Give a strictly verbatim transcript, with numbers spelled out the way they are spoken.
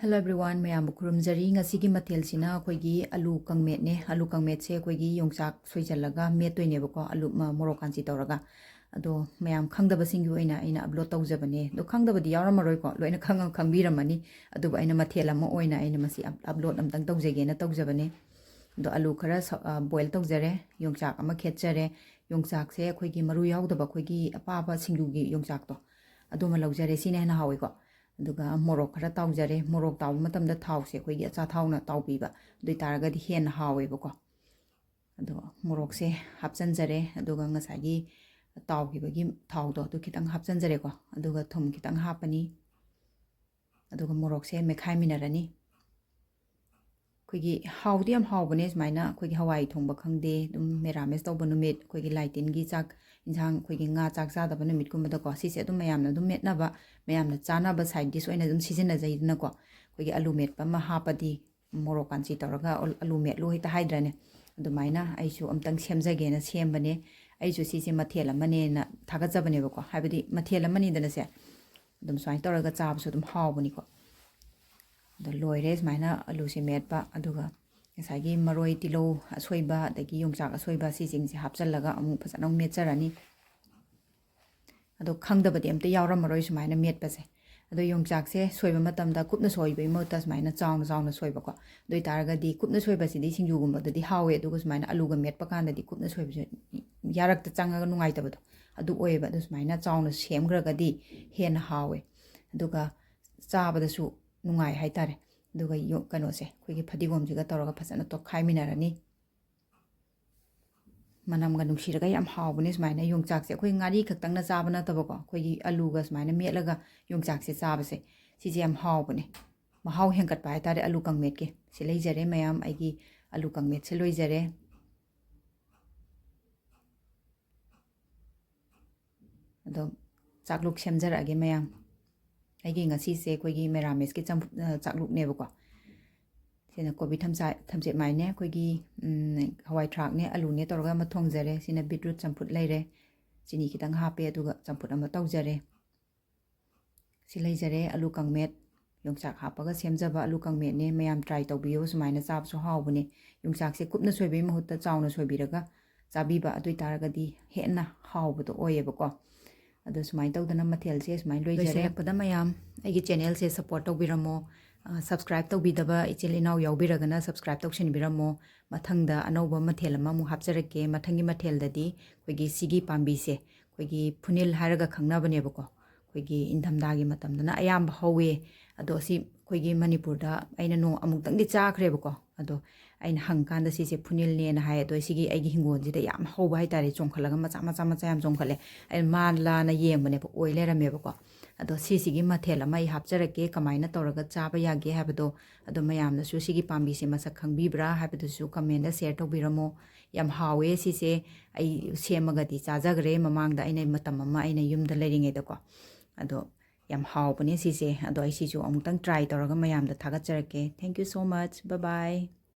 Hello everyone, ꯃꯌꯥꯝꯕꯨ ꯈꯨꯔꯨꯝꯖꯔꯤ꯫ ꯉꯁꯤꯒꯤ ꯃꯊꯦꯜꯁꯤꯅ ꯑꯩꯈꯣꯏꯒꯤ ꯑꯂꯨ ꯀꯪꯃꯦꯠꯅꯦ꯫ ꯑꯂꯨ ꯀꯪꯃꯦꯠꯁꯦ ꯑꯩꯈꯣꯏꯒꯤ ꯌꯣꯡꯆꯥꯛ ꯁꯣꯏꯖꯜꯂꯒ ꯃꯦꯠꯇꯣꯏꯅꯦꯕꯀꯣ, ꯑꯂꯨ, ꯃ-, ꯃꯣꯔꯣꯛ ꯀꯥꯟꯆꯤ ꯇꯧꯔꯒ꯫ ꯑꯗꯣ ꯃꯌꯥꯝ ꯈꯪꯗꯕꯁꯤꯡꯒꯤ ꯑꯣꯏꯅ ꯑꯩꯅ upload ꯇꯧꯖꯕꯅꯦ꯫ ꯑꯗꯣ ꯈꯪꯗꯕꯗꯤ ꯌꯥꯎꯔꯝꯃꯔꯣꯏꯀꯣ, ꯂꯣꯏꯅ ꯈꯪꯉ-, ꯈꯪꯕꯤꯔꯝꯃꯅꯤ꯫ ꯑꯗꯨꯕꯨ ꯑꯩꯅ ꯃꯊꯦꯜ ꯑꯃ ꯑꯣꯏꯅ ꯑꯩꯅ ꯃꯁꯤ up-, upload ꯑꯝꯇꯪ ꯇꯧꯖꯒꯦꯅ ꯇꯧꯖꯕꯅꯦ꯫ ꯑꯗꯣ ꯑꯂꯨ ꯈꯔ ꯁ-, ꯑ, boil ꯇꯧꯖꯔꯦ, ꯌꯣꯡꯆꯥꯛ ꯑꯃ ꯈꯦꯠꯆꯔꯦ꯫ ꯌꯣꯡꯆꯥꯛꯁꯦ ꯑꯩꯈꯣꯏꯒꯤ ꯃꯔꯨ ꯌꯥꯎꯗꯕ, ꯑꯩꯈꯣꯏꯒꯤ ꯑꯄꯥꯕ ꯁꯤꯡꯖꯨꯒꯤ ꯌꯣꯡꯆꯥꯛꯇꯣ, ꯑꯗꯨꯃ ꯂꯧꯖꯔꯦ꯫ ꯁꯤꯅ ꯍꯦꯟꯅ ꯍꯥꯎꯋꯤꯀꯣ꯫ ꯑꯗꯨꯒ ꯃꯣꯔꯣꯛ ꯈꯔ ꯇꯥꯎꯖꯔꯦ꯫ ꯃꯣꯔꯣꯛ ꯇꯥꯎꯕ ꯃꯇꯝꯗ ꯊꯥꯎꯁꯦ ꯑꯩꯈꯣꯏꯒꯤ ꯑꯆꯥꯊꯥꯎꯅ ꯇꯥꯎꯕꯤꯕ, ꯑꯗꯨ ꯑꯣꯏ ꯇꯥꯔꯒꯗꯤ ꯍꯦꯟꯅ ꯍꯥꯎꯋꯦꯕꯀꯣ꯫ ꯑꯗꯣ ꯃꯣꯔꯣꯛꯁꯦ ꯍꯥꯞꯆꯟꯖꯔꯦ, ꯑꯗꯨꯒ ꯉꯁꯥꯏꯒꯤ ꯇꯥꯎꯈꯤꯕꯒꯤ ꯊꯥꯎꯗꯣ ꯑꯗꯨ ꯈꯤꯇꯪ ꯍꯥꯞꯆꯟꯖꯔꯦꯀꯣ꯫ ꯑꯗꯨꯒ ꯊꯨꯝ ꯈꯤꯇꯪ ꯍꯥꯞꯄꯅꯤ, ꯑꯗꯨꯒ ꯃꯣꯔꯣꯛꯁꯦ ꯃꯦꯠꯈꯥꯏꯃꯤꯟꯅꯔꯅꯤ꯫ ꯑꯩꯈꯣꯏꯒꯤ ꯍꯥꯎꯗꯤ ꯌꯥꯝ ꯍꯥꯎꯕꯅꯦ ꯁꯨꯃꯥꯏꯅ꯫ ꯑꯩꯈꯣꯏꯒꯤ ꯍꯋꯥꯏ ꯊꯣꯡꯕ ꯈꯪꯗꯦ, ꯑꯗꯨꯝ ꯃꯦꯔꯥꯃꯦꯁ ꯇꯧꯕ ꯅꯨꯃꯤꯠ, ꯑꯩꯈꯣꯏꯒꯤ ꯂꯥꯏ ꯇꯤꯟꯒꯤ ꯆꯥꯛ ꯏꯟꯁꯥꯡ, ꯑꯩꯈꯣꯏꯒꯤ ꯉꯥ ꯆꯥꯛ ꯆꯥꯗꯕ ꯅꯨꯃꯤꯠꯀꯨꯝꯕꯗꯀꯣ, ꯁꯤꯁꯦ ꯑꯗꯨꯝ ꯃꯌꯥꯝꯅ ꯑꯗꯨꯝ ꯃꯦꯠꯅꯕ, ꯃꯌꯥꯝꯅ ꯆꯥꯅꯕ side dish ꯑꯣꯏꯅ ꯑꯗꯨꯝ ꯁꯤꯖꯤꯟꯅꯖꯩꯗꯅꯀꯣ꯫ ꯑꯩꯈꯣꯏꯒꯤ ꯑꯂꯨ ꯃꯦꯠꯄ ꯑꯃ ꯍꯥꯞꯄꯗꯤ, ꯃꯣꯔꯣꯛ ꯀꯥꯟꯆꯤ ꯇꯧꯔꯒ ꯑꯂꯨ ꯃꯦꯠꯂꯨ ꯍꯦꯛꯇ ꯍꯥꯏꯗ꯭ꯔꯅꯦ꯫ ꯑꯗꯨꯃꯥꯏꯅ ꯑꯩꯁꯨ ꯑꯝꯇꯪ ꯁꯦꯝꯖꯒꯦꯅ ꯁꯦꯝꯕꯅꯦ꯫ ꯑꯩꯁꯨ ꯁꯤꯁꯦ ꯃꯊꯦꯜ ꯑꯃꯅꯦꯅ ꯊꯥꯒꯠꯆꯕꯅꯦꯕꯀꯣ꯫ ꯍꯥꯏꯕꯗꯤ ꯃꯊꯦꯜ ꯑꯃꯅꯤꯗꯅ ꯁꯦ꯫ ꯑꯗꯨꯝ ꯁꯨꯃꯥꯏꯅ ꯇꯧꯔꯒ ꯆꯥꯕꯁꯨ ꯑꯗꯨꯝ ꯍꯥꯎꯕꯅꯤꯀꯣ꯫ ꯑꯗꯣ ꯂꯣꯏꯔꯦ ꯁꯨꯃꯥꯏꯅ ꯑꯂꯨꯁꯦ ꯃꯦꯠꯄ꯫ ꯑꯗꯨꯒ ꯉꯁꯥꯏꯒꯤ ꯃꯔꯣꯏ, ꯇꯤꯜꯍꯧ ꯑꯁꯣꯏꯕ, ꯑꯗꯒꯤ ꯌꯣꯡꯆꯥꯛ ꯑꯁꯣꯏꯕ, ꯁꯤꯁꯤꯡꯁꯦ ꯍꯥꯞꯆꯜꯂꯒ ꯑꯃꯨꯛ ꯐꯖꯅ ꯑꯃꯨꯛ ꯃꯦꯠꯆꯔꯅꯤ꯫ ꯑꯗꯣ ꯈꯪꯗꯕꯗꯤ ꯑꯝꯇ ꯌꯥꯎꯔꯝꯃꯔꯣꯏ ꯁꯨꯃꯥꯏꯅ ꯃꯦꯠꯄꯁꯦ꯫ ꯑꯗꯣ ꯌꯣꯡꯆꯥꯛꯁꯦ ꯁꯣꯏꯕ ꯃꯇꯝꯗ ꯀꯨꯞꯅ ꯁꯣꯏꯕꯒꯤ ꯃꯍꯨꯠꯇ ꯁꯨꯃꯥꯏꯅ ꯆꯥꯎꯅ ꯆꯥꯎꯅ ꯁꯣꯏꯕꯀꯣ꯫ ꯑꯗꯨ ꯑꯣꯏ ꯇꯥꯔꯒꯗꯤ ꯀꯨꯞꯅ ꯁꯣꯏꯕꯁꯤꯗꯤ ꯁꯤꯡꯖꯨꯒꯨꯝꯕꯗꯗꯤ ꯍꯥꯎꯋꯦ, ꯑꯗꯨꯒ ꯁꯨꯃꯥꯏꯅ ꯑꯂꯨꯒ ꯃꯦꯠꯄ ꯀꯥꯟꯗꯗꯤ ꯀꯨꯞꯅ ꯁꯣꯏꯕꯁꯦ ꯌꯥꯔꯛꯇ ꯆꯪꯉꯒ ꯅꯨꯡꯉꯥꯏꯇꯕꯗꯣ ꯑꯗꯨ ꯑꯣꯏꯌꯦꯕ꯫ ꯑꯗꯨ ꯁꯨꯃꯥꯏꯅ ꯆꯥꯎꯅ ꯁꯦꯝꯈ꯭ꯔꯒꯗꯤ ꯍꯦꯟꯅ ꯍꯥꯎꯋꯦ, ꯑꯗꯨꯒ ꯆꯥꯕꯗꯁꯨ ꯅꯨꯡꯉꯥꯏ ꯍꯥꯏꯇꯥꯔꯦ꯫ ꯑꯗꯨꯒ ꯌꯣ-, ꯀꯩꯅꯣꯁꯦ, ꯑꯩꯈꯣꯏꯒꯤ ꯐꯗꯤꯒꯣꯝꯁꯤꯒ ꯇꯧꯔꯒ ꯐꯖꯅ ꯇꯣꯠꯈꯥꯏꯃꯤꯟꯅꯔꯅꯤ꯫ ꯃꯅꯝꯒ ꯅꯨꯡꯁꯤꯔꯒ ꯌꯥꯝ ꯍꯥꯎꯕꯅꯦ ꯁꯨꯃꯥꯏꯅ ꯌꯣꯡꯆꯥꯛꯁꯦ꯫ ꯑꯩꯈꯣꯏ ꯉꯥꯔꯤ ꯈꯛꯇꯪꯅ ꯆꯥꯕ ꯅꯠꯇꯕꯀꯣ, ꯑꯩꯈꯣꯏꯒꯤ ꯑꯂꯨꯒ ꯁꯨꯃꯥꯏꯅ ꯃꯦꯠꯂꯒ ꯌꯣꯡꯆꯥꯛꯁꯦ ꯆꯥꯕꯁꯦ, ꯁꯤꯁꯦ ꯌꯥꯝ ꯍꯥꯎꯕꯅꯦ꯫ ꯃꯍꯥꯎ ꯍꯦꯟꯒꯠꯄ ꯍꯥꯏꯇꯥꯔꯦ ꯑꯂꯨ ꯀꯪꯃꯦꯠꯀꯤ꯫ ꯁꯤ ꯂꯩꯖꯔꯦ ꯃꯌꯥꯝ, ꯑꯩꯒꯤ ꯑꯂꯨ ꯀꯪꯃꯦꯠꯁꯦ ꯂꯣꯏꯖꯔꯦ꯫ ꯑꯗꯣ ꯆꯥꯛꯂꯨꯛ ꯁꯦꯝꯖꯔꯛꯑꯒꯦ ꯃꯌꯥꯝ꯫ ꯑꯩꯒꯤ ꯉꯁꯤꯁꯦ ꯑꯩꯈꯣꯏꯒꯤ ꯃꯦꯔꯥꯃꯦꯁꯀꯤ ꯆꯝꯐꯨꯠ, ꯑ, ꯆꯥꯛꯂꯨꯛꯅꯦꯕꯀꯣ꯫ ꯁꯤꯅ ꯀꯣꯕꯤ ꯊꯝꯆꯥ-, ꯊꯝꯆꯦꯠ ꯃꯥꯏꯅꯦ, ꯑꯩꯈꯣꯏꯒꯤ, ꯎꯝ, ꯍꯋꯥꯏ ꯊ꯭ꯔꯥꯛꯅꯦ, ꯑꯂꯨꯅꯦ ꯇꯧꯔꯒ ꯑꯃ ꯊꯣꯡꯖꯔꯦ꯫ ꯁꯤꯅ beetroot ꯆꯝꯐꯨꯠ ꯂꯩꯔꯦ꯫ ꯆꯤꯅꯤ ꯈꯤꯇꯪ ꯍꯥꯞꯄꯦ, ꯑꯗꯨꯒ ꯆꯝꯐꯨꯠ ꯑꯃ ꯇꯧꯖꯔꯦ꯫ ꯁꯤ ꯂꯩꯖꯔꯦ, ꯑꯂꯨ ꯀꯪꯃꯦꯠ꯫ ꯌꯣꯡꯆꯥꯛ ꯍꯥꯞꯄꯒ ꯁꯦꯝꯖꯕ ꯑꯂꯨ ꯀꯥꯡꯃꯦꯠꯅꯦ꯫ ꯃꯌꯥꯝ try ꯇꯧꯕꯤꯌꯨ꯫ ꯁꯨꯃꯥꯏꯅ ꯆꯥꯕꯁꯨ ꯍꯥꯎꯕꯅꯦ꯫ ꯌꯣꯡꯆꯥꯛꯁꯦ ꯀꯨꯞꯅ ꯁꯣꯏꯕꯒꯤ ꯃꯍꯨꯠꯇ ꯆꯥꯎꯅ ꯁꯣꯏꯕꯤꯔꯒ ꯆꯥꯕꯤꯕ, ꯑꯗꯨ ꯑꯣꯏꯇꯥꯔꯒꯗꯤ ꯍꯦꯟꯅ ꯍꯥꯎꯕꯗꯣ ꯑꯣꯏꯌꯦꯕꯀꯣ꯫ ꯑꯗꯣ ꯁꯨꯃꯥꯏꯅ ꯇꯧꯗꯅ ꯃꯊꯦꯜꯁꯦ ꯁꯨꯃꯥꯏꯅ ꯂꯣꯏꯖꯔꯦ꯫ ꯂꯣꯏꯁꯤꯜꯂꯛꯄꯗ ꯃꯌꯥꯝ ꯑꯩꯒꯤ channelꯁꯦ support ꯇꯧꯕꯤꯔꯝꯃꯣ꯫ ꯑ, subscribe ꯇꯧꯕꯤꯗꯕ ꯏꯆꯤꯜ ꯏꯅꯥꯎ ꯌꯥꯎꯕꯤꯔꯒꯅ subscribe ꯇꯧꯁꯤꯟꯕꯤꯔꯝꯃꯣ꯫ ꯃꯊꯪꯗ ꯑꯅꯧꯕ ꯃꯊꯦꯜ ꯑꯃꯃꯨꯛ ꯍꯥꯞꯆꯔꯛꯀꯦ꯫ ꯃꯊꯪꯒꯤ ꯃꯊꯦꯜꯗꯗꯤ ꯑꯩꯈꯣꯏꯒꯤ ꯁꯤꯒꯤ ꯄꯥꯝꯕꯤꯁꯦ, ꯑꯩꯈꯣꯏꯒꯤ ꯐꯨꯅꯤꯜ ꯍꯥꯏꯔꯒ ꯈꯪꯅꯕꯅꯦꯕꯀꯣ꯫ ꯑꯩꯈꯣꯏꯒꯤ ꯏꯪꯊꯝꯊꯥꯒꯤ ꯃꯇꯝꯗꯅ ꯑꯌꯥꯝꯕ ꯍꯧꯋꯦ꯫ ꯑꯗꯣ ꯁꯤ ꯑꯩꯈꯣꯏꯒꯤ ꯃꯅꯤꯄꯨꯔꯗ ꯑꯩꯅ ꯅꯣꯡ ꯑꯃꯨꯛꯇꯪꯗꯤ ꯆꯥꯈ꯭ꯔꯦꯕꯀꯣ꯫ ꯑꯗꯣ ꯑꯩꯅ ꯍꯪꯀꯥꯟꯗ ꯁꯤꯁꯦ ꯐꯨꯅꯤꯜꯅꯦꯅ ꯍꯥꯏ꯫ ꯑꯗꯣ ꯁꯤꯒꯤ ꯑꯩꯒꯤ ꯍꯤꯡꯒꯣꯜꯁꯤꯗ ꯌꯥꯝ ꯍꯧꯕ ꯍꯥꯏꯇꯥꯔꯦ, ꯆꯣꯡꯈꯠꯂꯒ ꯃꯆꯥ ꯃꯆꯥ ꯃꯆꯥ ꯌꯥꯝ ꯆꯣꯡꯈꯠꯂꯦ꯫ ꯑꯩꯅ ꯃꯥꯜꯂꯥꯅ ꯌꯦꯡꯕꯅꯦꯕ, ꯑꯣꯏ ꯂꯩꯔꯝꯃꯦꯕꯀꯣ꯫ ꯑꯗꯣ ꯁꯤꯁꯤꯒꯤ ꯃꯊꯦꯜ ꯑꯃ ꯑꯩ ꯍꯥꯞꯆꯔꯛꯀꯦ, ꯀꯃꯥꯏꯅ ꯇꯧꯔꯒ ꯆꯥꯕ ꯌꯥꯒꯦ ꯍꯥꯏꯕꯗꯣ꯫ ꯑꯗꯣ ꯃꯌꯥꯝꯅꯁꯨ ꯁꯤꯒꯤ ꯄꯥꯝꯕꯤꯁꯦ ꯃꯁꯛ ꯈꯪꯕꯤꯕ꯭ꯔꯥ ꯍꯥꯏꯕꯗꯨꯁꯨ commentꯗ share ꯇꯧꯕꯤꯔꯝꯃꯣ꯫ ꯌꯥꯝ ꯍꯥꯎꯋꯦ ꯁꯤꯁꯦ꯫ ꯑꯩ ꯁꯦꯝꯃꯒꯗꯤ ꯆꯥꯖꯈ꯭ꯔꯦ ꯃꯃꯥꯡꯗ, ꯑꯩꯅ ꯃꯇꯝ ꯑꯃ ꯑꯩꯅ ꯌꯨꯝꯗ ꯂꯩꯔꯤꯉꯩꯗꯀꯣ꯫ ꯑꯗꯣ ꯌꯥꯝ ꯍꯥꯎꯕꯅꯦ ꯁꯤꯁꯦ꯫ ꯑꯗꯣ ꯑꯩ ꯁꯤꯁꯨ ꯑꯃꯨꯛꯇꯪ try ꯇꯧꯔꯒ ꯃꯌꯥꯝꯗ ꯊꯥꯒꯠꯆꯔꯛꯀꯦ꯫ Thank you so much. Bye bye.